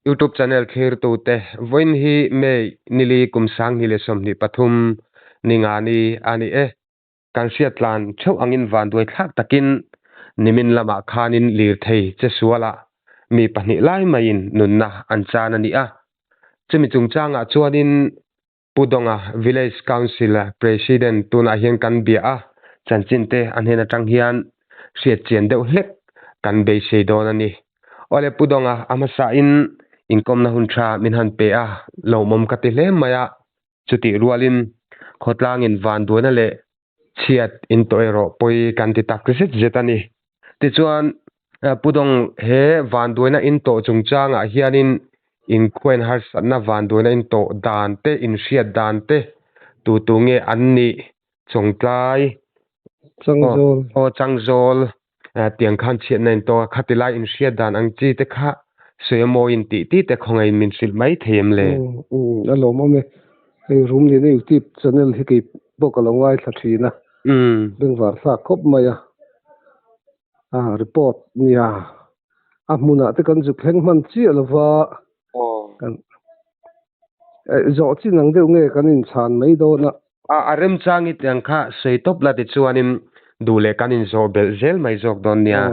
YouTube channel thlirtute, vawiin hi May nili kum 2023 ni nga ni a ni e. Kan hriat tlan theuh angin vanduai thlak takin nimin lamah khanin lirthei che sualah mi pahnih lai maiin nunna an chan a ni a. Chumi chungchangah chuanin Pu Dawnga Village Council President tunah hian kan bia a, chanchin te a hnen atang hian hriat chian deuh hlek kan beisei dawn a ni. Awle Pu Dawnga a hmasain inkawmna hun tha min han pe a, lawmawm ka ti hle mai a, chutih rualin khawtlangin vanduaina leh chhiat in tawh erawh pawi kan ti tak zet zet a ni. Tichuan, Pu Dawng, he vanduaina in tawh chungchangah hianin inkhuain harsatna vanduaina in tawh dan te, inhriat dan te, tu tu nge an nih, Chawngtlai, Changzawl. Aw, Changzawl, tiang khan chhiatna in tawk a, khati lai inhriat dan ang chi te kha sawi a mawi in tih tih te khawngaihin min hrilh mai thei em le? A lawmawm e. Hei Rumliana YouTube channel hi kei pawh ka lo ngaithla thin a, bengvar thlak khawp mai a. A report nia a hmunah te kan zuk thleng hman chiah lova kan zawh chin ang deuh nge kan inchhan mai dawn a. A remchang i tiang kha sawi tawp la tichuanin duh leh kan inzawh belh zel mai zawk dawn nia.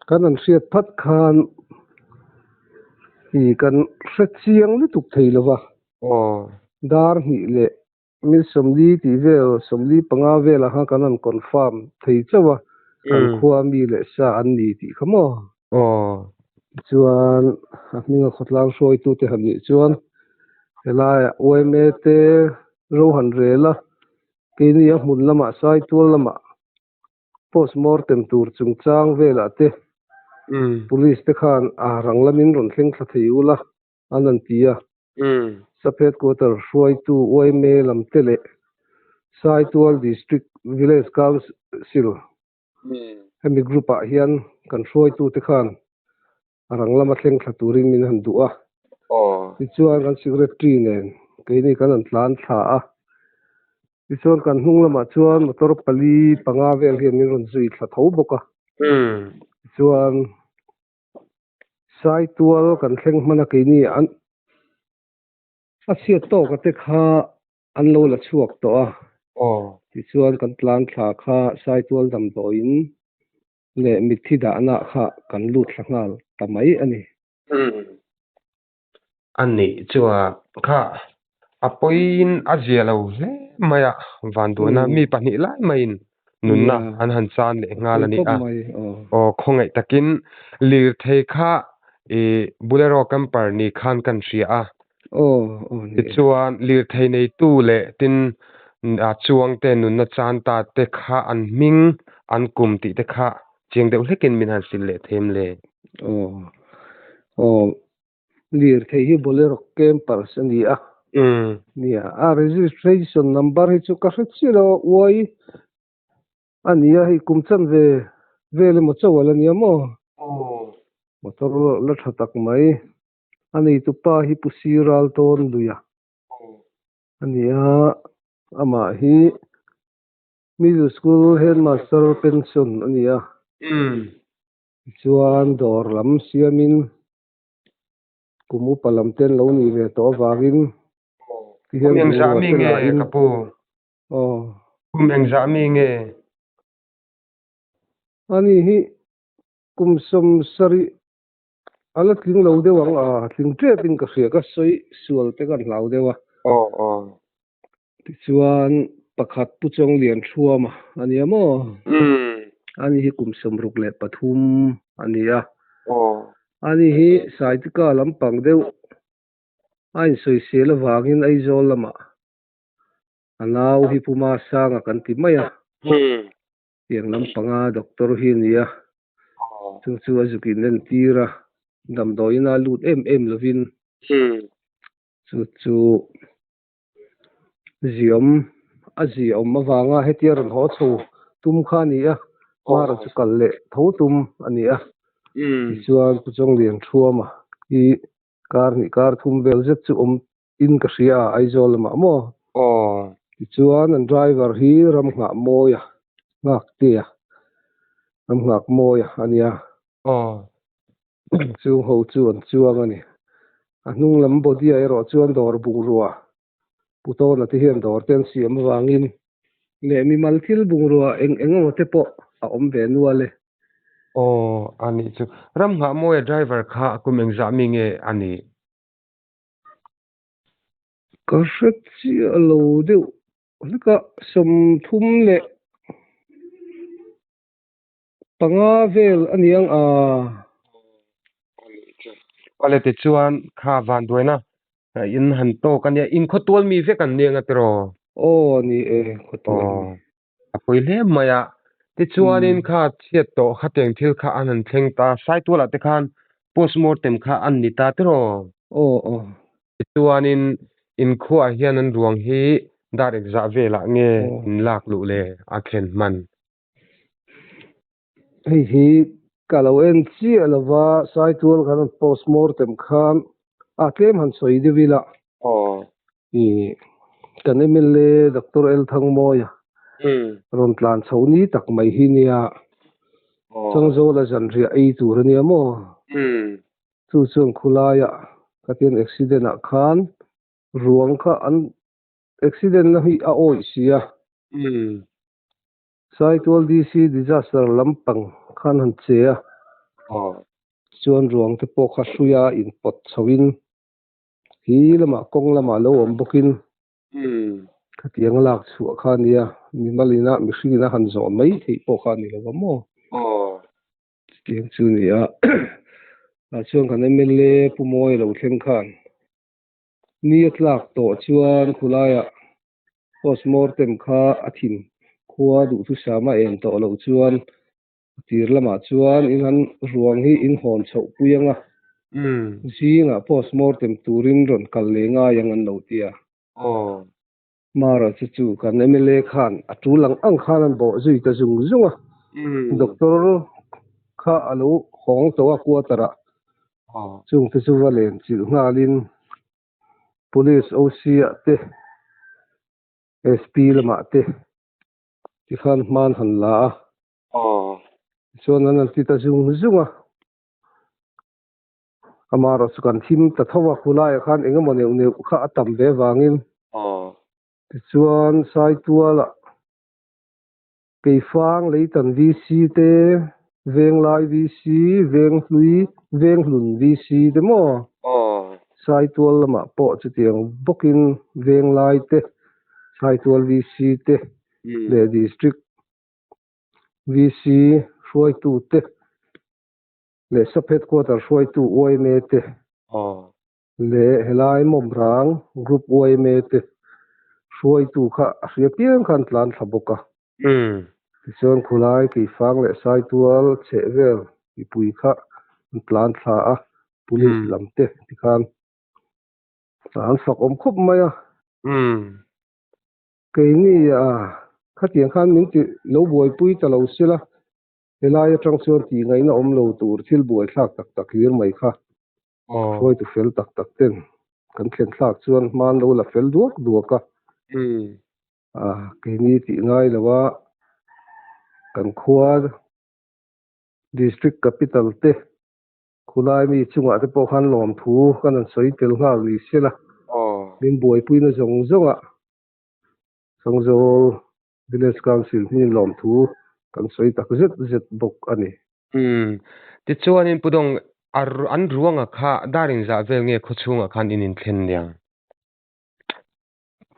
Kan an hriat phat khan i kan hre chiang lutuk thei lova. Dar hnih leh mil 40 tih vel 45 velah khan kan han confirm thei chauh a, kan khua mi leh sa an ni tih kha maw? Tichuan a hminga khawtlang hruaitute han nih chuan helaiah yma te ro han rel a, keini a hmun lamah Saitual lamah postmortem tur chungchang velah te police te khan a rang lamin rawn thleng thla thei ula an han ti a. Sub Headquarter hruaitu yma lam te leh Saitual District Village Council hemi group ah hian kan hruaitu te khan a rang lama thleng thla turin min han duh a. Tichuan kan secretary nen keini kan han tlan thla a. Tichuan kan hnung lamah chuan motor pali panga vel hian min rawn zui thla tho bawk a. Tichuan Saitual kan thleng hman a keini an a chhiat tawk a te kha an lo la chhuak tawh a. Tichuan kan tlan thla kha Saitual damdawiin leh mitthi dahna kha kan lut thla nghal ta mai a ni. A nih chuan kha a pawiin a zia lo hle mai a, vanduaina mi pahnih lai maiin nunna an han chan leh nghal a ni a. Aw khawngaih takin lirthei kha i Bolero camper ni khan kan hria a. Tichuan lirthei neitu leh tin a chuangte nunna chan ta te kha an hming an kum tih te kha chiang deuh hlekin min han hrilh leh them le. Aw aw lirthei hi Bolero campers a ni a. Nia a registration number hi chu ka hre chiah lo a uai a ni a hei kum chan ve vel emaw chauh ala nia maw. Motor la tha tak mai a neitu pa hi Pu Siral tawn lui a a ni a amah hi Middle School Headmaster pension a ni a. Tichuan dawr lam siamin kum upa lam te an lo nih ve tawh avangin tihian Kum engzah mi nge ka pu? Aw. Kum engzah mi nge? Ani hi kum 70 a la tling lo deuh ang a, tling tepin ka hria ka sawi sual te kan hlau deuh a. Aw aw. Tichuan pakhat Pu Chawnglian Thuama a nia maw? Ani hi kum 63 a ni a. Ani hi Saitika lampang deuh a insawisel avangin Aizawl lamah a nau hi Pu Masanga kan ti mai a. Tiang lampanga doctor hi a ni a. Chu chu a zuk inentir a, damdawiin a lut em em lovin chu chu Ziawm a ziawm avanga hetia rawn haw chho tum kha a ni a, Mara chu kal leh tho tum a ni a. Tichuan Pu Chawnglian Thuama hi kar hnih kar thum vel zet chu awm in ka hria a Aizawl lamah maw? Tichuan an driver hi Ramnghah Mawia Nghaktea Ramnghak Mawia a nia. Chung ho chu an chuang a ni. A hnung lam body ah erawh chuan dawr bungrua Pu Tawna te hian dawr te an siam avangin leh mimal thil bungrua eng eng emaw te pawh a awm ve nual e. Aw a nih chu. Ramnghahmawia driver kha kum engzah mi nge a nih? Ka hre chiah lo deuh hlek a, 35 vel a niang a. Awle tichuan kha vanduaina in han tawk a nia, in khawtual mi vek an nia nga tiraw? Aw ni e, khawtual mi. A pawi hle mai a, tichuanin kha chhiat tawh khatiang thil kha an han thleng ta, Saitualah te khan postmortem kha an ni ta tiraw? Aw aw. Tichuanin inkhuaah hian an ruang hi dar engzah velah nge in lak luh le a thlen hman? Hei hi ka lo en chiah lova, Saitual khan an postmortem khan a tlem han sawi deuh ila. Aw. I kan mla Doctor L Thangmawia rawn tlan chho ni tak mai hi nia. Changzawla zanriah ei tur a nia maw? Chu chuan khulaiah khatiang accident ah khan ruang kha an accident na hi a awih si a. Saitual DC disaster lampang khan han che a. Chuan ruang te pawh kha hruia inpawt chhoin hi lamah kawng lamah lo awm bawkin khatiang lak chhuah kha a nia, mimalina mihringin a han zawh mai theih pawh kha a ni lo va maw? Chutiang chu a ni a, tah chuan kan mla Pu Mawi lo thleng khan ni a tlak tawh chuan khulaiah postmortem kha a thin khua duhthusam a en tawh loh chuan A tir lamah chuan in han ruang hi in hawn chhoh pui ang a, zingah postmortem turin rawn kal leh ngai ang an lo ti a. Mara chu chu kan mla khan a tul ang ang khan an bawh zui ta zung zung a, doctor kha a lo hawng tawh a quarter ah, chungte chu va len chilh nghalin police OC ah te SP lamah te tikhan hman han la a. Tichuan an han ti ta zung zung a. Amaherawh chu kan thim ta tho a, khulaiah khan eng emaw neuh neuh kha a tam ve vangin. Tichuan Saitualah Keifang Leitan VC te, Venglai VC, Venghlui, Venghlun VC te maw? Saitual lamah pawh chutiang bawkin Venglai te, Saitual VC te leh District VC hruaitu te leh Sub Headquarter hruaitu yma te leh helai Mawmrang Group yma te hruaitu kha a hria piang khan tlan thla bawk a. Tichuan khulai Keifang leh Saitual chheh vel mipui kha an tlan thla a, Police lam te tikhan an fak awm khawp mai a. Keini a, khatiang khan min ti lo buaipui ta lo sela, helai atang chuan tih ngaihna awm lo tur thil buaithlak tak tak hlir mai kha hruaitu fel tak tak ten kan thlen thlak chuan hman lo la fel duak duak a. A, keini tih ngai lo a, kan khua district capital te khulai mi chungah te pawh khan lawmthu kan han sawi tel nghal ni sela, min buaipuina zawng zawngah Sangzawl Village Council hmingin lawmthu kan sawi tak zet zet bawk a ni. Umm, tichuanin Pu Dawng, an ruanga kha dar inzah vel nge khawchhungah khan in inthlen niang?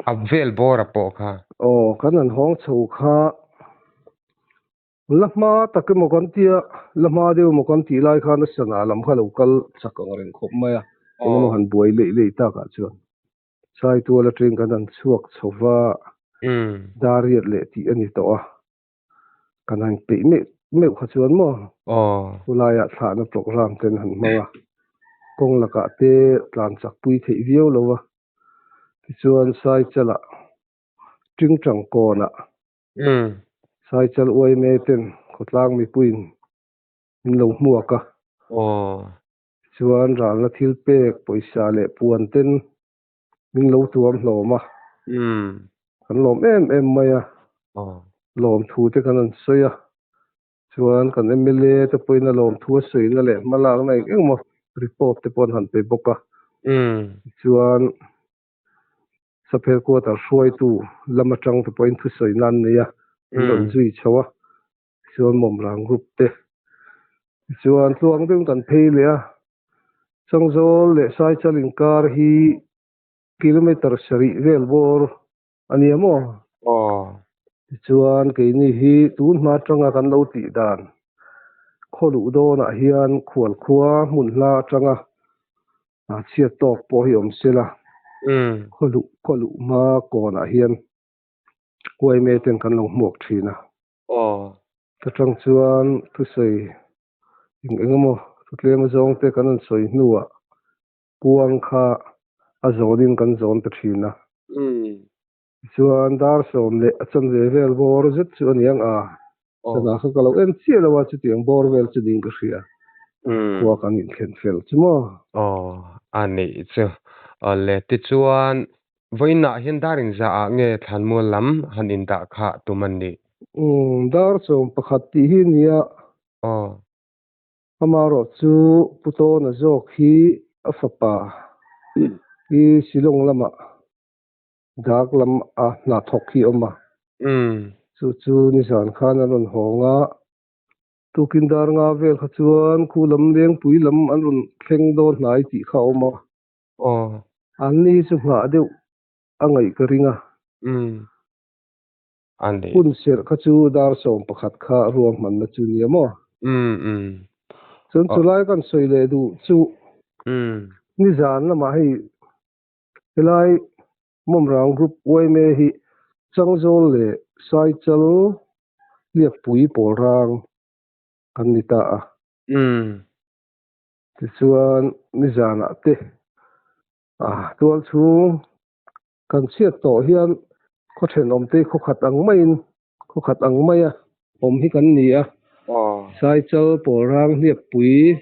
A vel bawra pawh kha. Aw, kan han hawng chho kha La hma tak emaw kan tia, la hma deuh emaw kan tih lai khan a sana lam kha lo kal chak ang reng khawp mai a, eng emaw han buai leih leih takah chuan Saitual atangin kan han chhuak chho va, Dariat leh tih a ni tawh a, kan han peih meuh meuh kha chuan maw khulaiah thlahna programme ten han hmang a, kawng lakah te tlan chak pui theih viau lo va, tichuan Saichalah Tingtang kawnah Saichal uaime ten khawtlang mipuiin min lo hmuak a. Chuan ralna thil pek, pawisa leh puan ten min lo tuam hlawm a. Kan lawm em em mai a. Lawmthu te kan han sawi a. Chuan kan mla te pawhin a lawmthu a sawina leh hmalakna eng eng emaw report te pawh an han pe bawk a. Tichuan Saphel quarter hruaitu lam atang te pawhin thusawina an nei a, an rawn zui chho a. Tichuan Mawmrang group te tichuan tluang deuhin kan phei leh a. Changzawl leh Saichal inkar hi kilometre sarih vel bawr a nia maw? Aw. Tichuan keini hi tun hma atanga kan lo tih dan khaw luh dawnah hian khual khua hmun hla atanga chhiat tawk pawh hi awm se la, khaw luh khaw luh hma kawnah hian yma ten kan lo hmuak thin a. Aw. Ta tang chuan thusawi eng eng emaw thutlem azawng te kan rawn sawi hnuah Kuang kha a zawnin kan zawn ta thin a. Tichuan dar sawm leh a chanve vel bawr zet chu a ni ang a, zanah kha ka lo en chiah lo a, chutiang bawr vel chu niin ka hria. Khua kan inthlen fel chu maw? Aw, a nih chu. Awle, tichuan vawiinah hian dar inzahah nge thlanmual lam han indah kha tum a nih? Umm, dar 11 tih hi nia. Aw. Amaherawh chu Pu Tawna zawk hi a fapa hi Shillong lamah dak lam a hna thawk hi a awm a. Chu chu nizan khan an rawn hawng a, tukin dar nga vel kha chuan khu lam lengpui lam an rawn thleng dawn hnai tih kha a awm a. Anni chu nghah deuh a ngaih ka ring a. A ni. Hun serh kha chu dar 11 kha ruahmanna chu nia maw? Umm umm. Chuan chulai kan sawi leh duh chu nizan lamah hei helai Mawmrang Group yma hi Changzawl leh Saichal Liakpui Pawlrang kan ni ta a. Tichuan nizanah te tual chhung Kan chhiat tawh hian khaw thenawmte khaw khat ang maiin khaw khat ang maia awm hi kan ni a. Saichal, Pawlrang, Hliappui,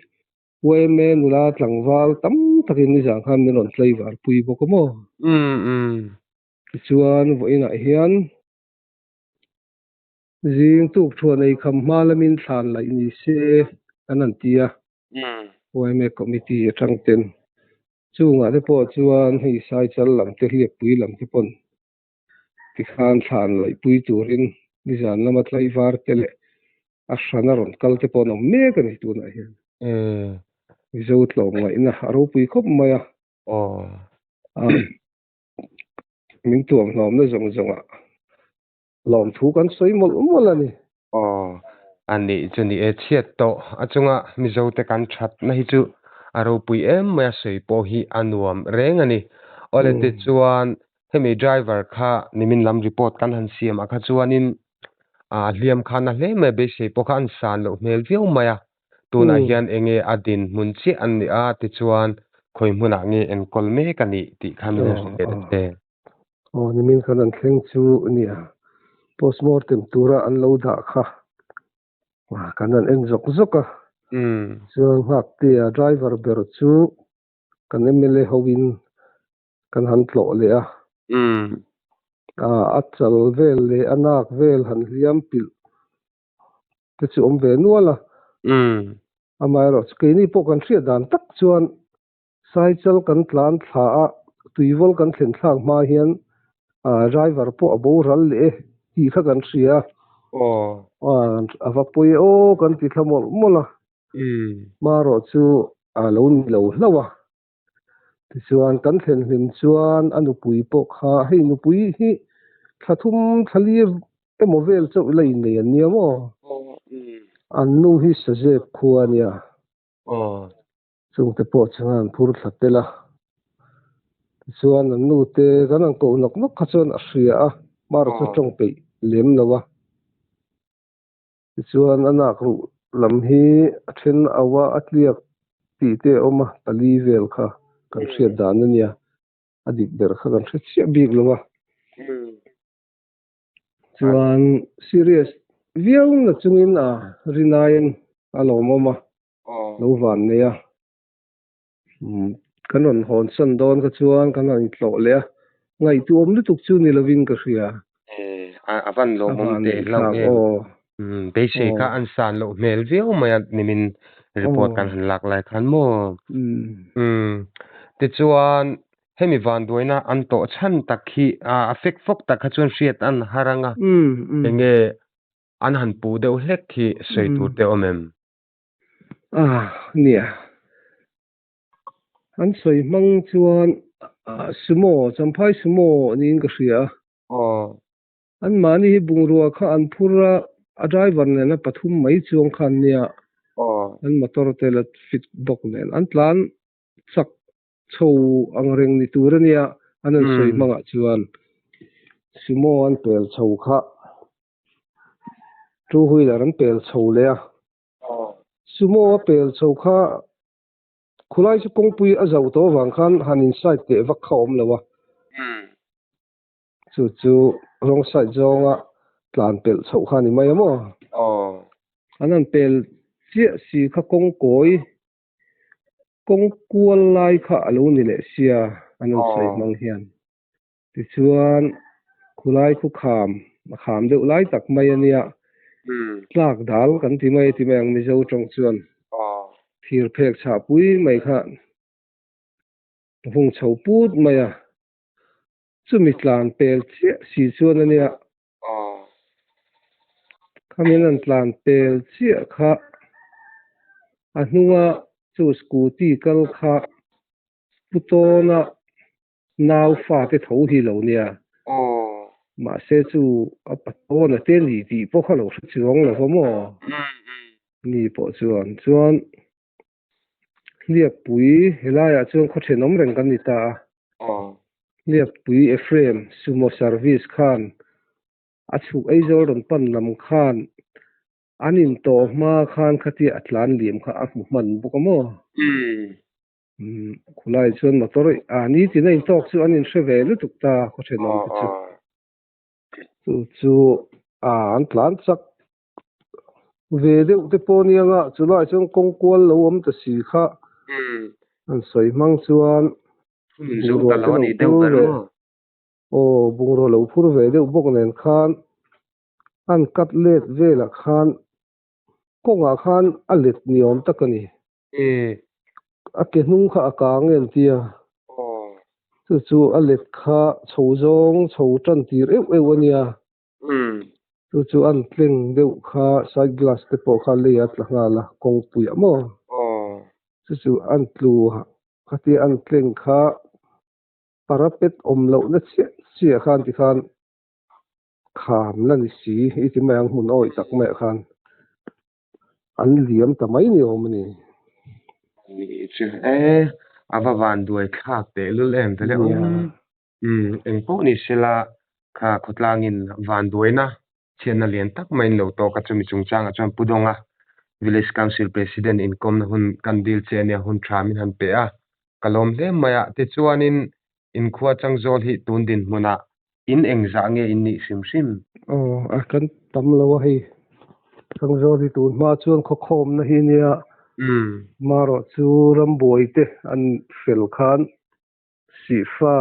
yma nula tlangval tam takin nizan khan min rawn tlaivar pui bawk a maw? Tichuan vawiinah hian zing tuk thuan ei kham hma lamin thlan laih ni se kan han ti a. Yma committee atang ten Chungah te pawh chuan hei Saichal lam te Hliappui lam te pawn tikhan thlan laihpui turin nizan lama tlaivar te leh a hrana rawn kal te pawh an awm mek a ni tunah hian. Mizo tlawmngaihna a ropui khawp mai a. Min tuamhlawmna zawng zawngah Lawmthu kan sawi mawlh mawlh a ni. Aw, a nih chu ni e, chhiat tawh a chunga Mizo te kan thatna hi chu a ropui em mai a sawi pawh hi a nuam reng a ni. Awle tichuan hemi driver kha nimin lam report kan han siam ah kha chuanin a hliam khan a hle mai a beisei pawh kha an san loh hmel viau mai a, tunah hian enge a dinhmun chiah an ni a tichuan khawi hmunah nge enkawl mek a nih tih kha min han hrilh leh ta che. Aw nimin khan an thleng chu nia postmortem tura an lo dah kha kan han en zawk zawk a chuan nghaktea driver ber chu kan mla hoin kan han tlawh leh a a chal vel leh a nak vel han hliam pilh te chu awm ve nual a amaherawhchu keini pawh kan hriat dan tak chuan Saichal kan tlan thla a, tuivawl kan thlen thlak hma hian driver pawh a boral leh e tih kha kan hria a. A va pawi e aw kan ti thla mawlh mawlh a. Marawh chu a lo ni lo hlauh a. Tichuan kan thlen hlim chuan a nupui pawh kha hei nupui hi thla thum thla li emaw vel chauh la innei an nia maw? An nu hi Sazep khua a nia. Chungte pawh chuan an phur thla tel a, tichuan an nute kan han koh nawk nawk kha chuan a hria a, hmar chu tawng peih lem lo a. Tichuan a nak ruh lam hi a then au a, a tliak tih te a awm a, pali vel kha kan hriat dan a nia, a dik ber kha kan hre chiah bik lo a. Chuan serious viau na chungin a rinaiin a lawmawm a. lo van nei a kan rawn hawn san dawn kha chuan kan rawn intlawh leh a ngaihtuahawm lutuk chu ni lovin ka hria a van lawmawm teh hlauh em. Umm beisei kha an san loh hmel viau mai a nimin report kan han lak lai khan maw? Umm tichuan hemi vanduaina an tawh chhan tak hi a fek fawk tak kha chuan hriat an har ang a, enge an han puh deuh hlek hi sawi tur te awm em? Ah nia. An sawi hmang chuan Sumo, Champhai Sumo niin ka hria a. Aw. Anmahni hi bungrua kha an phur a, a driver nena pathum mai chuang kha an nia. An motor te la fit bawk nen an tlan chak chho ang reng ni tur a nia, an han sawi hmangah chuan Sumo an pel chho kha two wheeler an pel chho leh a. Sumo a pel chho kha khulai chu kawngpui a zauh tawh avang khan han in side teh vak kha a awm lo a. Chu chu wrong side zawnga tlan pelh chhoh kha a ni mai a maw? Aw. An han pel chiah si kha kawng kawi, kawng kual lai kha a lo ni leh sia an rawn sawi hmang hian. Tichuan khulai khu kham, a kham deuh lai tak mai a nia. Tlak dal kan ti mai ti mai ang Mizo tawng chuan. Thir phek chhah pui mai kha a hung chho put mai a. Chumi tlan pel chiah si chuan a nia. Khamin an tlan pel chiah kha a hnunga chu scooty kal kha pu tawna nau fate tho hi lo nia. Mahse chu a pa tawna te ni tih pawh kha lo hre chuang lo va maw? Ni pawh chuan chuan Hliappui helaiah chuan khaw thenawm reng kan ni ta a. Hliappui Ephraim sumo service khan a chhuk Aizawl rawn pan lam khan an in tawh hma khan khatia a tlan liam kha a hmu hman bawk a maw? Khulai chuan motor a nitin a intawk chu an inhre ve lutuk ta khaw thenawm te chu. Chu chu an tlan chak Ve deuh te pawh nia nga chulaiah chuan kawng kual lo awm ta si kha an sawi hmang chuan bungrua te lo phur ve aw bungrua lo phur ve deuh bawk nen khan an cut let velah khan kawngah khan a let ni awm tak a ni. A ke hnung kha a kang em tia chu chu a let kha chho zawng chho tan tir euh euh a nia. Chu chu an tleng deuh kha side glass te pawh kha lei a tla nghal a kawngpuiah maw? Chu chu an tlu khatia an tleng kha parapet awm lohna chiah chiah khan tikhan kham la ni si i ti mai ang hmun awih tak maiah khan an liam ta mai ni awm a ni. Ni chu e, a va van duai thlak tehlul em vele awm. Umm, eng pawh ni sela kha khawtlangin vanduaina chhiatna lian tak maiin lo tawk a, chumi chungchangah chuan Pu Dawnga, Village Council President inkawmna hun kan dil che ania hun tha min han pe a, ka lawm hle mai a. Tichuanin inkhua changzawl hi tun dinhmunah in engzah nge in nih hrim hrim? Aw, a kan tam lo a hei. Changzawl hi tun hma chuan khawkhawmna hi nia, marawh chu rambuai te an fel khan Sihfa,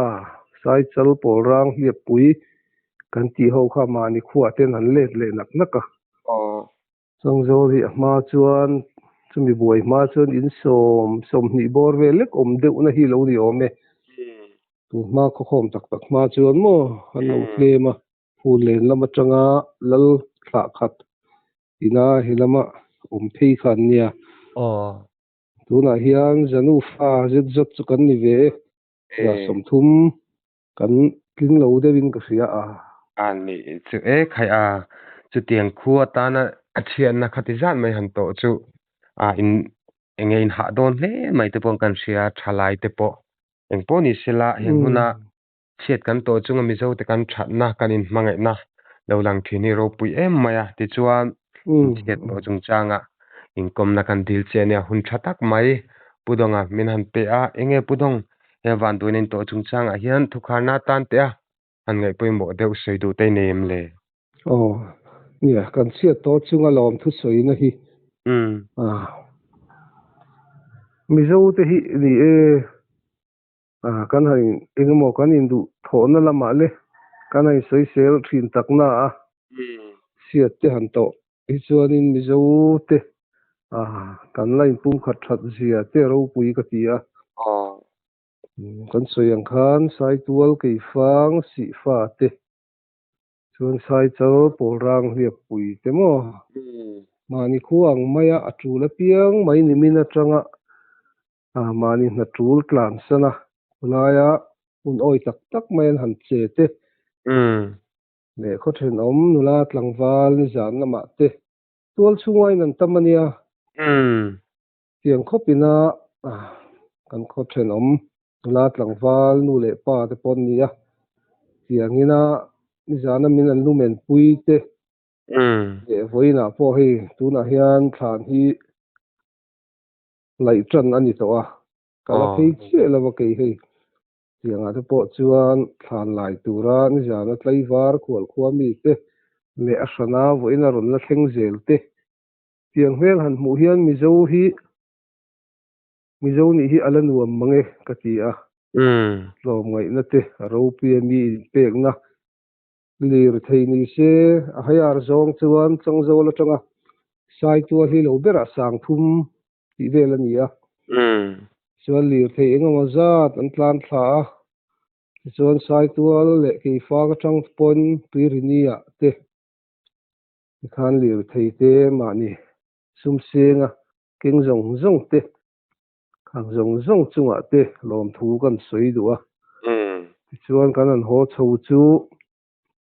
Saichal pawl rang hliappui kan tih ho kha mahni khuah ten han let leh nak nak a. Changzawl hi a hma chuan chumi buai hma chuan in sawm sawmhnih bawr vel lek awm deuhna hi lo ni awm e. Tun hma khawkhawm tak tak hma chuan maw an lo tlem a, phul len lam atanga lal thlah khat ina he lama awm phei kha an nia. Tunah hian Zanu fa zet zawt chu kan ni ve e, za 30 kan tling lo deuhin ka hria a. A nih chu e khai a, chutiang khu atana a chhiatna khati zat mai han tawh chu a in enge in hah dawn hle mai te pawh kan hria, thalai te pawh engpawh ni sela heng huna chhiat kan tawh chunga Mizo te kan thatna kan inhmangaihna lo lang thin hi ropui em mai a, tichuan inchhiat tawh chungchanga inkawmna kan dil che ania hun tha tak mai Pu Dawnga min han pe a, enge Pu Dawng he vanduaina in tawh chungchangah hian thukharna atan teh a han ngaihpawimawh deuh sawi duh te i nei em le? Aw, nia kan chhiat tawh chunga lawm thusawina hi Mizo te hi ni e. Kan han eng emaw kan induh thawhna lamah le kan han insawisel thin takna a, chhiat te han tawh Hi chuanin Mizo te kan la inpumkhat that zia te ropui ka ti a. Kan sawi ang khan Saitual Keifang Sihfa te chuan Saichal Pawlrang Hliappui te maw mahni khua ang maia a tul apiang mai nimin atanga mahni hna tul tlan san a, khawlaia hun awi tak tak mai an han che te. Leh khaw thenawm nula tlangval nizan lamah te tual chhunga in an tam a nia. Tiang khawp ina kan khaw thenawm nula tlangval nu leh pa te pawh an ni a. Tiang ina nizana min an lumen pui te leh vawiinah pawh hei tunah hian thlan hi laih tan a ni tawh a. Ka la phei chiah lo a kei hei. Tiangah te pawh chuan thlan lai tura nizana tlaivar khualkhua mite leh a hrana vawiin a rawn la thleng zel te. Tiang hmel han hmuh hian Mizo hi Mizo nih hi a la nuam mang e ka ti a. Tlawmngaihna te a ropui a mi inpekna lir thei ni se a haiar zawng chuan Changzawl atanga Saitual hi lo berah Sangthum tih vel a ni a. Chuan lirthei eng emaw zat an tlan thla a, tichuan Saitual leh Keifang atang pawn Tuirini-ah te tikhan lirthei te mahni sumsenga keng zawng zawng te khang zawng zawng chungah te lawmthu kan sawi duh a. Tichuan kan han haw chho chu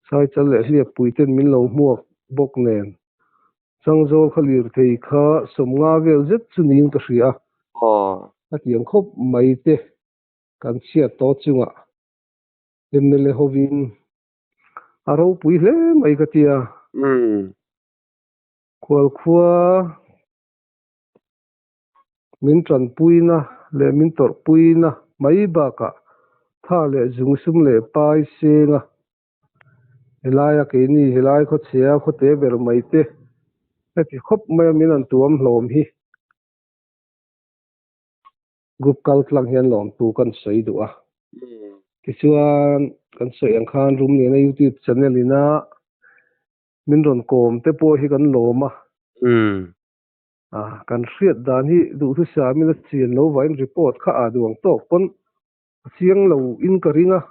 Saichal leh Hliappui ten min lo hmuak bawk nen Changzawl kha lirthei kha sawmnga vel zet chu niin ka hria a. A tiang khawp mai te kan chhiat tawh chungah mla hovin a ropui hle mai ka tia. Khualkhua min tanpuina leh min tawrhpuina mai bakah tha leh zung sum leh pai senga Helaia keini helai khawchhia khawte ber mai te heti khawp maia min an tuam hlawm hi group kal tlang hian lawmtu kan sawi duh a. Tichuan kan sawi ang khan Rumliana YouTube channel ina min rawn kawm te pawh hi kan lawm a. Kan hriat dan hi duhthusam in a chian lo vain report kha a duang tawk pawn a chiang lo in ka ring a.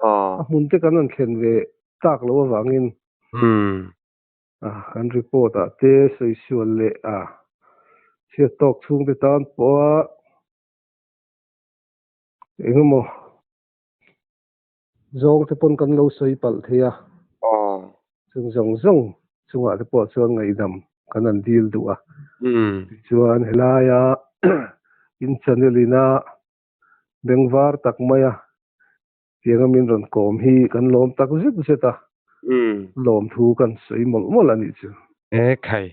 A hmun te kan han thlen ve tak loh avangin kan report ah te sawi-sual leh a chhiat tawk chhungte tan pawha eng emaw zawng te pawn kan lo sawi palh thei a, chung zawng zawng chungah te pawh chuan ngaihdam kan han dil duh a. Tichuan helaia in channel ina bengvar tak mai a, tianga min rawn kawm hi kan lawm tak zet zet a, lawmthu kan sawi mawlh mawlh a nih chu. E khai,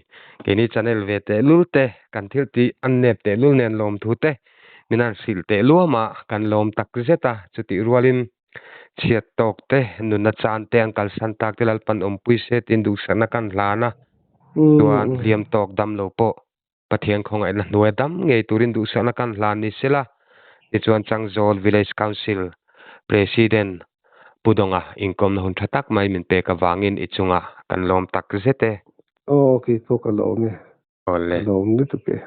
keini channel ve tehlul te, kan thil tih an nep tehlul nen lawmthu te min han hrilh teh luam a, kan lawm tak zet a, chutih rualin chhiat tawk te, nunna chan te an kalsan tak te Lalpan awmpui se tiin duhsakna kan hlan a, chuan hliam tawk dam lo pawh Pathian khawngaihna hnuai dam ngei turin duhsakna kan hlan ni sela, tichuan Changzawl Village Council President Pu Dawnga inkawmna hun tha tak mai min pek avangin i chungah kan lawm tak zet e. Aw keipawh ka lawm e. Awle. Ka lawm lutuk e.